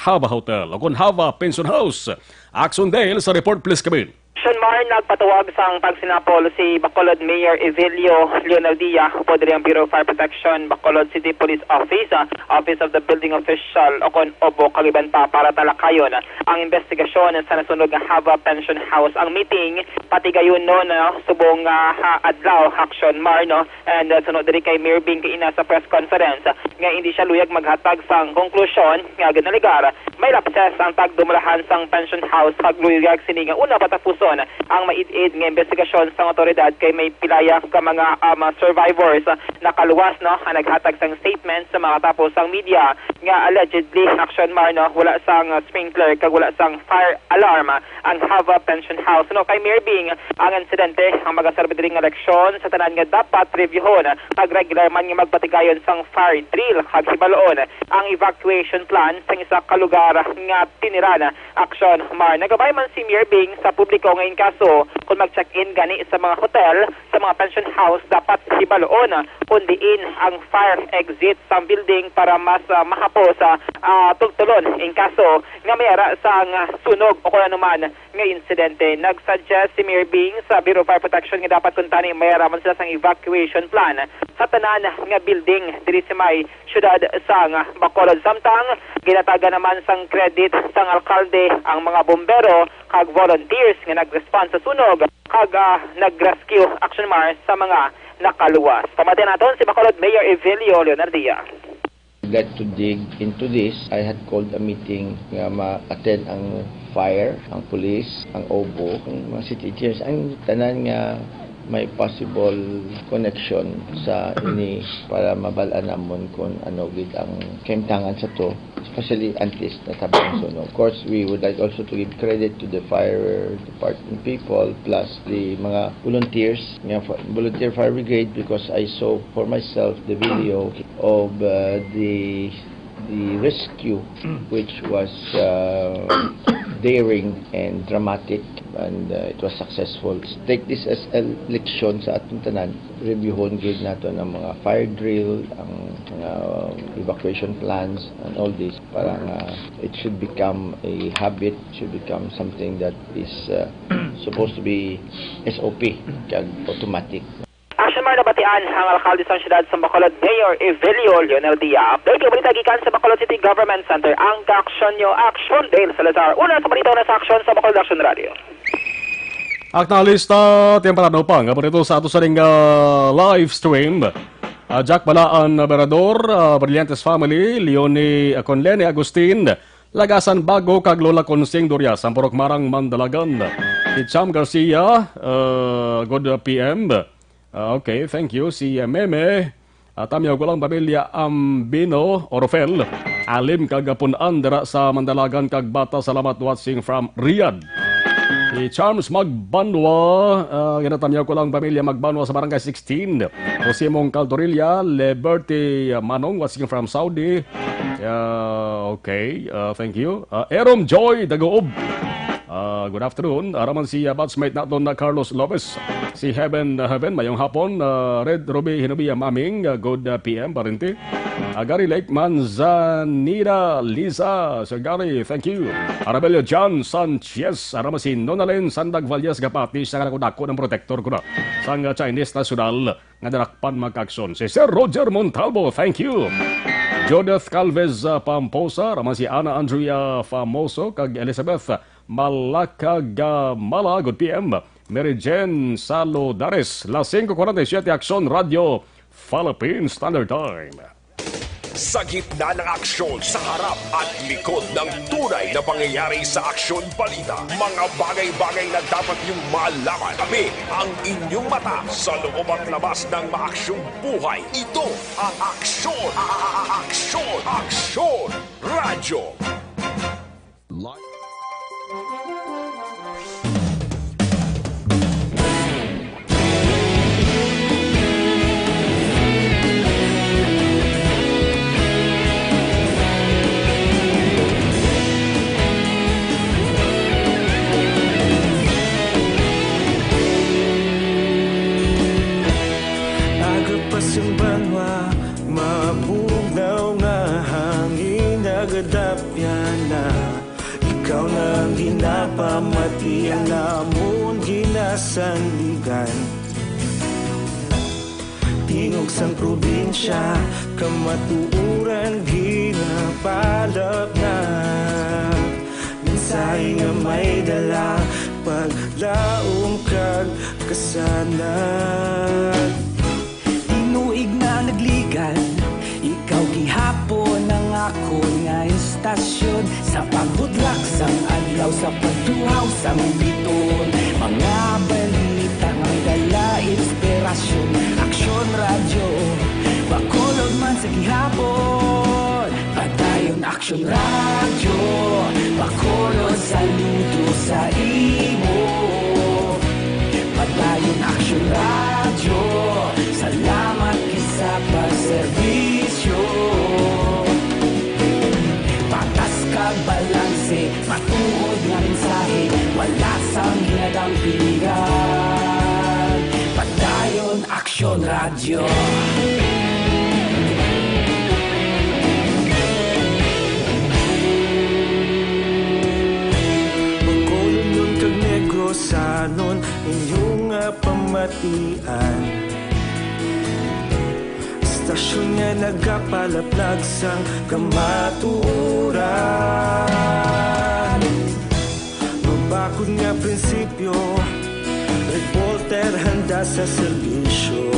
Hava Hotel o kon Hava Pension House. Action Dale sa report, please, Kevin. Sean Mar, nagpatuwag sang pagsinapol si Bacolod Mayor Evelio Leonardia, upod diri ang Bureau of Fire Protection, Bacolod City Police Office, ah, Office of the Building Official, o kon obo, kag iban pa, para talakayon ang investigasyon sa nasunog nga Hava Pension House. Ang meeting patigayon, no, subong, ah, ha adlaw, Action Mar, no, and, uh, suno diri kay Mayor Bing kaina sa press conference, uh, nga hindi siya luyag maghatag sang konklusyon nga ginaligar may lapses ang tagdumalahan sang pension house kag luyag sini nga una patapuson ang maid-id nga investigasyon sang awtoridad kay may pilaya ka mga, um, survivors, uh, nakaluwas, no, ang naghatag sang statement sa mga tapos sang media nga allegedly, Action Mar, no, wala sang, uh, sprinkler kag wala sang fire alarm ang Hava Pension House. No, kay Mayor Bing, ang insidente ang magaserbi diri nga leksyon sa tanan nga dapat reviewhon kag regular man nga magpatigayon sang fire drill kag hibaloon ang evacuation plan sang isa ka lugar nga tiniran. Action Mar, nagabay man si Mayor Bing sa publiko nga in kaso kung mag-check-in gani sa mga hotel, sa mga pension house, dapat hibaloon kung diin ang fire exit sang building para mas, ah, mahapos, ah, ah, tultulon in kaso nga may ara sang, ah, sunog o kon anuman nga insidente. Nag-suggest si Mayor Bing sa Bureau of Fire Protection nga dapat kuntani may ara man sila sang evacuation plan sa tanan nga building diri sa may siyudad sang Bacolod. Samtang ginatagan naman sang credit sang alkalde ang mga bombero kag volunteers nga nag-respond sa sunog kag, ah, nag-rescue, Action Mar, sa mga nakaluwas. Pamati naton si Bacolod Mayor Evelio Leonardia. Like to dig into this, I had called a meeting nga ma-attend ang fire, ang police, ang obo, ang mga city engineers, ang tanan nga may possible connection sa ini para mabal-an namon kung ano gid ang kahimtangan sa to, especially antes natabang ang sunog. Of course, we would like also to give credit to the fire department people plus the mga volunteers nga fa-, volunteer fire brigade, because I saw for myself the video of, uh, the the rescue, which was, uh, daring and dramatic, and, uh, it was successful. Take this as a leksyon sa atong tanan. Reviewhon gid nato ang mga fire drill, ang mga evacuation plans, and all this para nga it should become a habit, should become something that is, uh, supposed to be S O P kag automatic. Action Mar, nabatian ang alkalde sang siyudad sa Bacolod, Mayor Evelio Leonel Dia. Update nga balita gikan sa Bacolod City Government Center. Ang kaaksyon nyo, Action Dale Salazar. Una sa balita, una sa aksyon sa Bacolod Action Radio. Aktualista, temprano pa nga balita sa ato sa ring, ah, live stream. Ah, Jack Balaan, ah, Berador, ah, Brillantes family, Leonie, ah, Conlene Agustin, Lagasan Bago kag Lola Consing Durias, ang Purok Marang, Mandalagan. Si Cham Garcia, ah, good, ah, P M. Ah, okay, thank you. Si, ah, Meme, ah, Tamyaw ko lang pamilya Ambino Orofel. Alim kag Pun-an dira sa Mandalagan kag Bata. Salamat, watching from Riyadh. Si Charms Magbanwa, ah, ginatamyaw ko lang pamilya Magbanwa sa Barangay sixteen. Jose Mong Caltorilla, Liberty, ah, Manong, watching from Saudi. Ah, okay, ah, thank you. Ah, Erom Joy Dagoob. Ah, good afternoon. Ara man si, ah, batchmate naton na Carlos Lopez. Si Heaven, ah, Heaven, mayong hapon. Ah, Red Ruby Hinubia Maming, ah, good, ah, P M, parente. Ah, Gary Lake Manzanida Lisa, Sir Gary, thank you. Arabelio John Sanchez, ara man si Nonalen Sandag Valles Gapati, siya nga dako-dako ng protektor ko na sang, ah, Chinese National nga darakpan magkaaksyon. Si Sir Roger Montalvo, thank you. Judith Calvez, ah, Pamposa, ara man si Ana Andrea Famoso, kag Elizabeth Malakagamala, good P M. Mary Jane Salodares, las cinco cuarenta y siete, Aksyon Radio, Philippine Standard Time. Sa gitna ng aksyon, sa harap at likod ng tunay na pangyayari sa Aksyon Balita, mga bagay-bagay na dapat niyong malaman. Kami ang inyong mata sa loob at labas ng maaksyong buhay. Ito ang Aksyon, a-, a-, a-, Aksyon, Aksyon Radyo. Aga pa sing banwa, mabugnaw nga hangin, nagadapyan na. Ikaw na ang ginapamati, ang amon ginasandigan. Tingog sang probinsya, kamatuoran ginapalapnag. Mensahe nga may dala, paglaom kag kasanag. Tinuig na nagligad, ikaw gihapon ang akon nga istasyon. Sa pagbutlak sang adlaw, sa pagtuhaw sang bituon, mga balita nga may dala inspirasyon. Aksyon Radyo, Bacolod man sa gihapon. Padayon Aksyon Radyo, Bacolod, saludo sa imo. Padayon Aksyon Radyo, salamat gid sa pagserbisyo. Patas kag balanse, matuod nga mensahe, wala sang ginadampigan. Padayon Aksyon Radyo. Bacolod kag Negrosanon, inyo nga pamatian. Istasyon nga nagapalaplag sang kamatuoran. Mabakod nga prinsipyo, reporter handa sa serbisyo.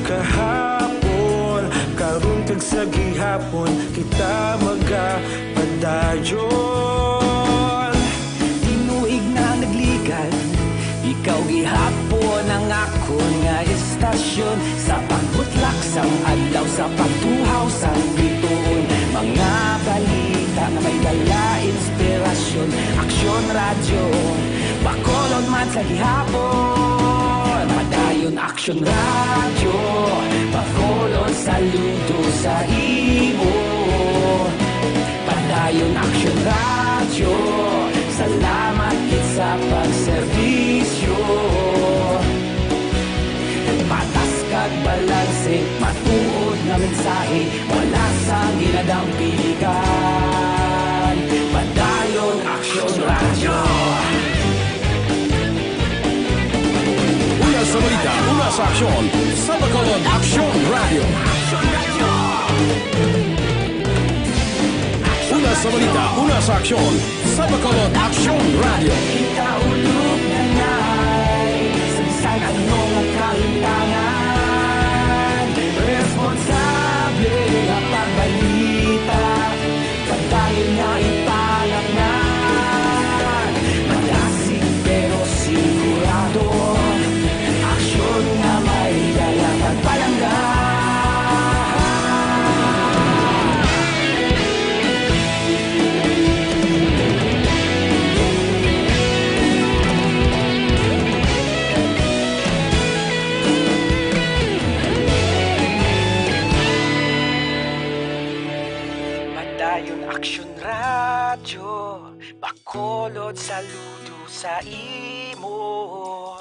Kahapon, karon kag sa gihapon, kita magapadayon. Tinuig na nagligad, ikaw gihapon ang akon nga istasyon. Sa pagbutlak sang adlaw, sa pagtuhaw sang bituon, mga balita nga may dala inspirasyon. Aksyon Radyo, Bacolod man sa gihapon. Padayon Aksyon Radyo, Bacolod, saludo sa imo. Padayon Aksyon Radyo, salamat gid sa pagserbisyo. Patas kag balanse, matuod nga mensahe, wala sang ginadampigan. Padayon Aksyon Radyo. Una sa balita, una sa aksyon, sa Bacolod Aksyon Radyo. Una sa balita, una sa aksyon, sa Bacolod Aksyon Radyo. Ikaulog na ngay, sa bisan ano nga kahimtangan, responsable nga pagbalita, padayon nga ipalapngan. Madasig pero sigurado, aksyon nga may dala pagpalangga. Padayon Aksyon Radyo, Bacolod, saludo sa imo.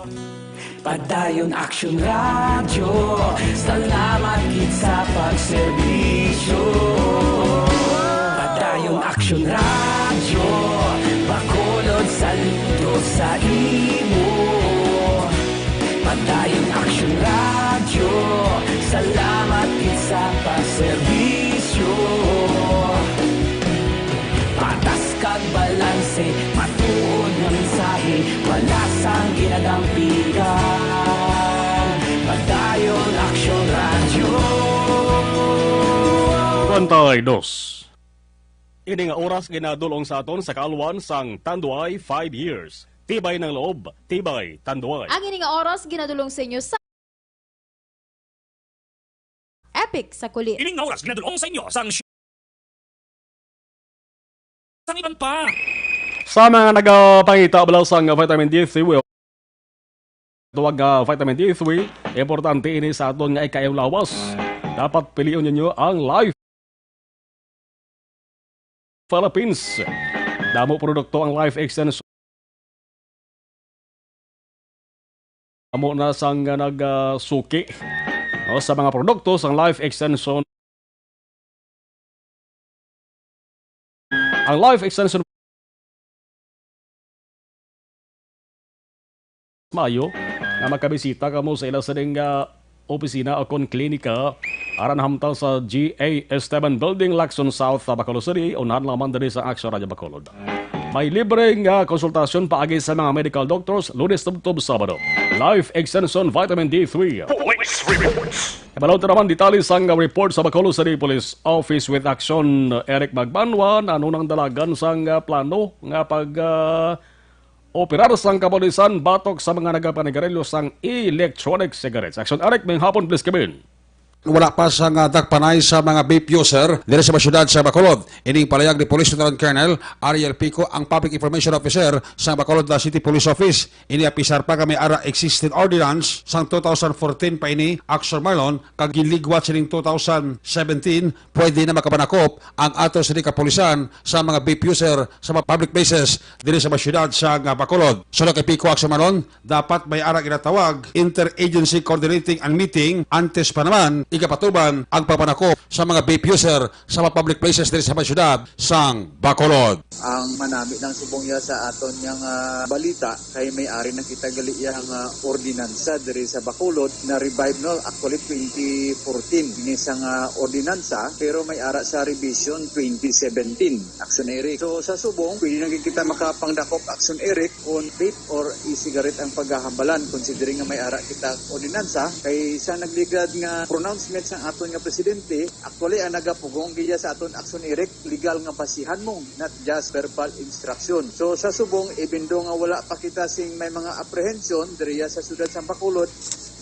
Padayon Aksyon Radyo, salamat gid sa pagserbisyo. Padayon Aksyon Radyo, Bacolod, saludo sa imo. Padayon Aksyon Radyo, salamat gid sa pagserbisyo. Patas kag balanse, matuod nga mensahe, wala sang ginadampigan. Padayon Aksyon Radyo. Pantay dos. Ini nga oras ginadulong sa aton sa kaalwan sang Tanduay five years. Tibay ng loob, tibay Tanduay. Ang ini nga oras ginadulong sa inyo sa Epic sa Kulit. Ini nga oras ginadulong sa inyo sang sang iban pa. Sa mga nagapangita bala sang vitamin D three, tawag nga vitamin D three, importante ini sa aton nga ikaayo lawas. Dapat pilion ninyo ang Life Philippines. Damo produkto ang Life Extension. Amo na sang, ah, nagsuki, no, sa mga produkto sang Life Extension. Ang Life Extension maayo nga makabisita kamo sa ila sining, ah, opisina o kon klinika aran hamtang sa G A Esteban Building, Lacson South, Bacolod City, unahan lang man diri sa Action Radio Bacolod. May libre nga konsultasyon paagi sa mga medical doctors, Lunes tubtob Sabado. Life Extension Vitamin D three. Police Reports. Ibalon ta naman detalye sang report sa Bacolod City Police Office with Action Eric Magbanwa. Ano nang dalagan sang, ah, plano nga pag, ah, operar sang kapulisan batok sa mga nagapanigarilyo sang electronic cigarettes? Action Eric, may hapon, please come in. Wala pa sang, ah, dakpanay sa mga vape user diri sa mga syudad sa Bacolod. Ining palayag ni Police Lieutenant Colonel Ariel Pico, ang Public Information Officer sa Bacolod City Police Office. Ini apisar pa nga may ara existing ordinance sang two thousand fourteen pa ini, Action Marlon, kag ginligwat sining two thousand seventeen, pwede na makapanakop ang ato sini kapulisan sa mga vape user sa mga public places diri sa mga syudad sa, nga, Bacolod. Suno kay Pico, Action Marlon, dapat may ara ginatawag interagency coordinating and meeting antes pa naman igapatuman ang pagpanakop sa mga vape user sa mga public places diri sa mga syudad sang Bacolod. Ang manami lang subong ya sa aton yang, ah, balita kay may ari na kita gali yang, ah, ordinansa diri sa Bacolod na revive, no? Actually, twenty fourteen ini sang, ah, ordinansa, pero may ara sa revision twenty seventeen. Action Eric. So, sa subong, pwede na gid kita makapangdakop, Action Eric, kung vape or e-cigarette ang paghahambalan, considering nga may ara kita ordinansa. Kay sa nagligad nga pronouncement sang aton nga presidente, actually, ang nagapugong giya sa aton, Action Eric, legal nga basihan mo, not just verbal instruction. So, sa subong, even though nga wala pa kita sing may mga apprehension diriya sa siyudad sa Bacolod,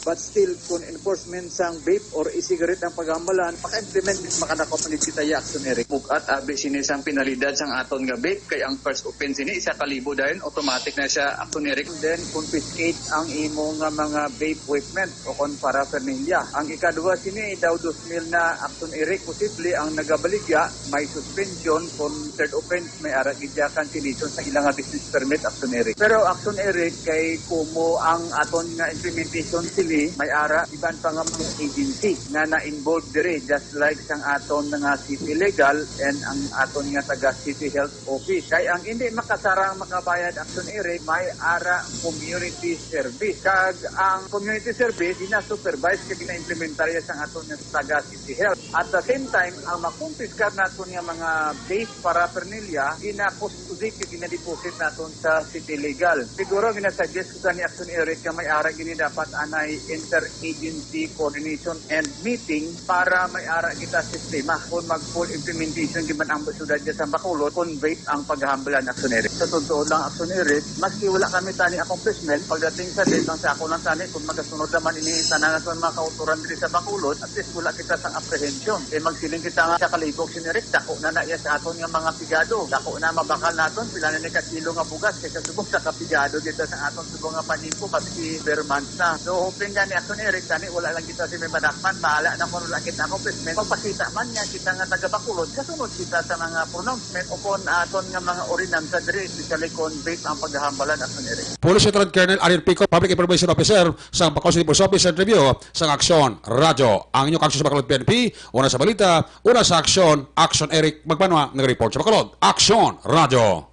but still, kung enforcement sang vape or e-cigarette ang paghambalan, maka-implement, makadako pa gid kita ya, Action Eric. Bug-at abi sini sang penalidad sang aton nga vape, kay ang first offense ini, isa ka libo dayon, automatic na siya, Action Eric. Then, confiscate ang imo nga mga vape equipment o kon paraphernalia. Ang ikadua sini, daw dos mil na, Action Eric, posible ang nagabaligya, may suspension, kon third offense, may ara gid ya cancellation sa ila nga business permit, Action Eric. Pero, Action Eric, kay kumo ang aton nga implementation sini, may ara iban pa nga mga agency nga na-involve diri, just like sang aton nga city legal and ang aton nga taga city health office. Kay ang hindi makasarang makabayad, Action Eric, may ara community service. Kag ang community service, gina-supervise kag gina-implementarya sang aton nga taga city health. At the same time, ang makumpiskar naton nga mga vape paraphernalia, gina-custody kag gina-deposit naton sa city legal. Siguro ginasuggest ko sa ni Action Eric nga may ara gini dapat anay interagency coordination and meeting para may ara kita sistema kung mag full implementation gid man ang syudad sa Bacolod kung vape ang paghambalan, Action Eric. Sa totoo lang, Action Eric, maski wala kami tani accomplishment, pagdating sa vape, ang sa ako lang tani, kung magasunod naman ini tanan sa mga kauturan diri sa Bacolod, at least wala kita sa apprehension. Kay magsiling kita nga sa kalibog, Action Eric, dako na na iya sa aton nga mga pigado. Dako na mabakal naton, pila na ni ka kilo nga bugas, kay sa subong sa kapigado dito sa aton subong nga panimpo, maski bare months na. So, hoping gani, Action Eric, gani wala lang kita si may madakpan, bahala na kung wala kita accomplishment. Magpakita man nga kita nga taga Bacolod, kasunod kita sa mga pronouncement o kon aton nga mga ordinansa diri, especially kon vape ang paghahambalan, Action Eric. Police Lieutenant Colonel Ariel Pico, Public Information Officer sa Bacolod City Police Office, interview sa Aksyon Radyo. Ang inyong Aksyon sa Bacolod P N P, una sa balita, una sa aksyon, Action Eric Magbanwa, nag-report sa Bacolod. Aksyon Radyo.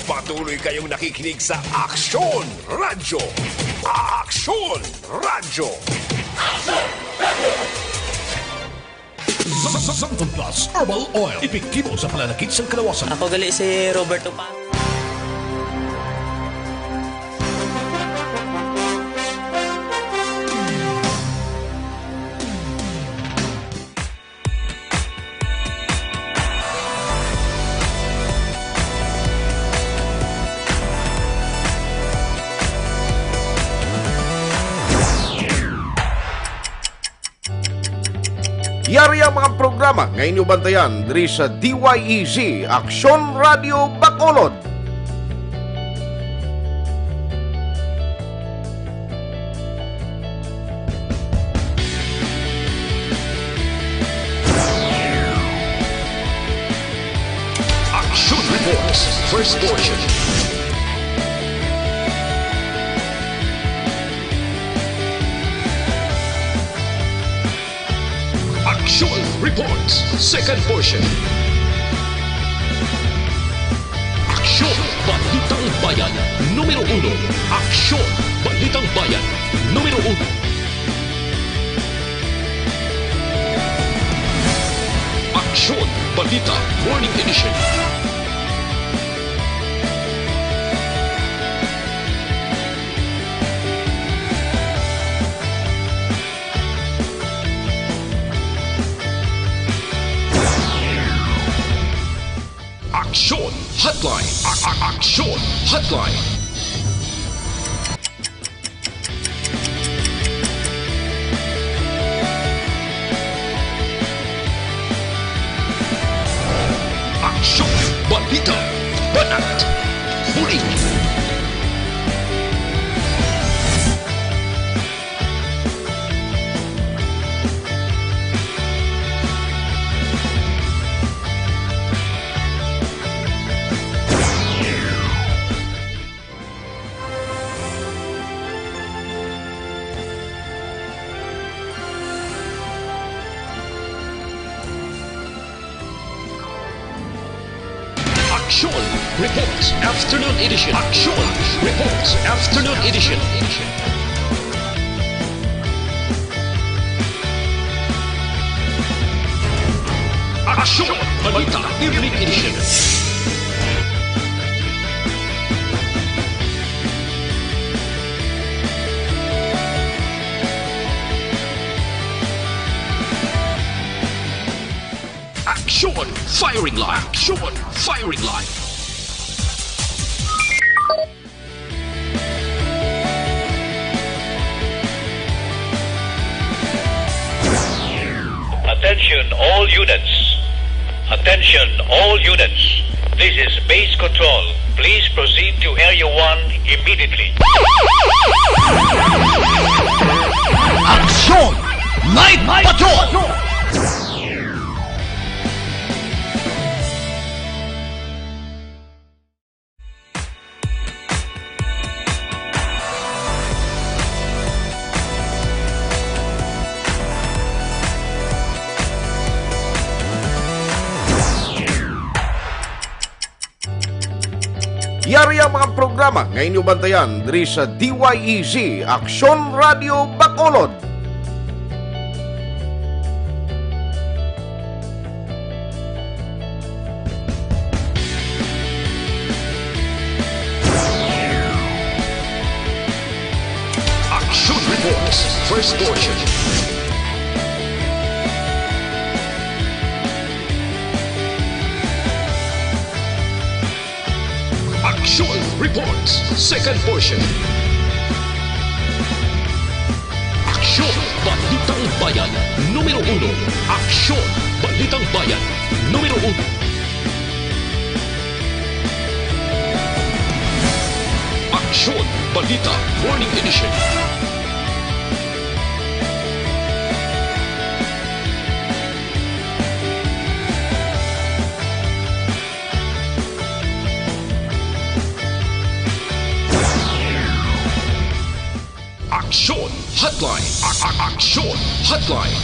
Patuloy kayong nakikinig sa Aksyon Radyo. Aksyon Radyo. Sa Santon Plus Herbal Oil, epektibo sa pananakit sang kalawasan. Ako gali si Roberto Pa. Tama nga inyo bantayan diri sa D Y E Z, Aksyon Radio Bacolod. Action Reports, first portion. Action Reports, second portion. Aksyon, Balitang Bayan, numero uno. Aksyon, Balitang Bayan, numero uno. Aksyon, Balita, Morning Edition. Aksyon Hotline. A- a- Aksyon Hotline. Aksyon, balita, banat, bulig. Action Reports Afternoon Edition. Action Reports Afternoon Edition. Action Balita Evening Edition. Action Firing Line. Action Firing Line. Attention all units. Attention all units. This is base control. Please proceed to Area one immediately. Action Night Patrol! Yari ang mga programa nga inyo bantayan diri sa D Y E Z Aksyon Radio Bacolod. Action Reports, first portion. Action Reports, second portion. Aksyon, Balitang Bayan, numero uno. Aksyon, Balitang Bayan, numero uno. Aksyon, Balita, Morning Edition. Aksyon Hotline. A- a- Aksyon Hotline.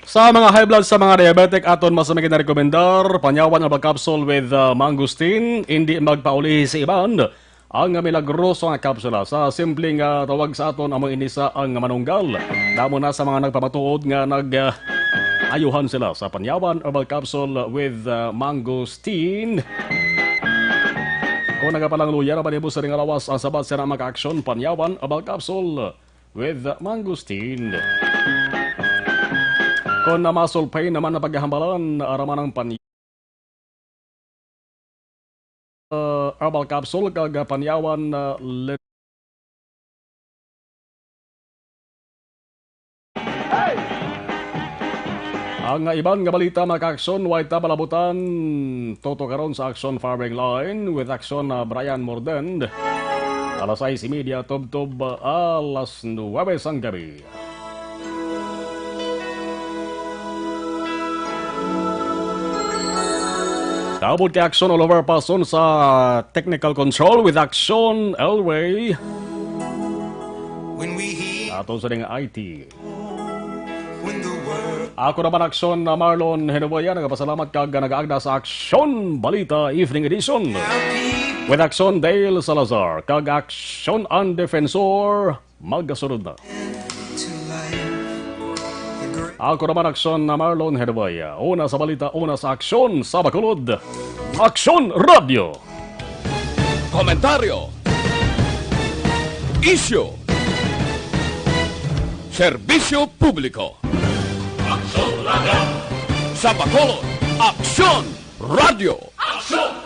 Sa mga high blood, sa mga diabetic, aton masami ginarekomendar, Panyawan Herbal Capsule with, uh, Mangosteen. Hindi magpaulihi sa iban ang milagroso nga kapsula. Sa simpleng, ah, tawag sa aton, amo ini sa ang manunggal. Damo na sa mga nagpamatuod nga nag, ah, ayuhan sila sa Panyawan Herbal Capsule with, ah, Mangosteen. Kung nagapalangluya na ba nimo sining lawas, ang sabat sira maka-aksyon, Panyawan Herbal Capsule with Mangosteen. Kung na muscle pain naman na paghahambalan, araman ang pan-, uh, herbal capsule kag Panyawan, uh, Ang iban nga balita, mga ka-aksyon, way ta palabutan. Tutok karon sa Aksyon Firing Line with Aksyon, ah, Brian Mordend. Alas sais y media, tubtob, ah, alas nuwebe sang gabi. Kaupod kay Aksyon Oliver Pason sa technical control with Aksyon Elway. When we hear Ato sa ning I T. When the world Ako naman, Aksyon na Marlon Hinuboya, nagapasalamat kag nagaagda sa Aksyon Balita Evening Edition with Aksyon Dale Salazar kag Aksyon ang Defensor. Magasunod na. Ako naman, Aksyon na Marlon Hinuboya, una sa balita, una sa aksyon, sa Bacolod, Aksyon Radio. Komentaryo. Isyu. Serbisyo publiko. Aksyon Radio. Sa Bacolod, Aksyon Radio. Aksyon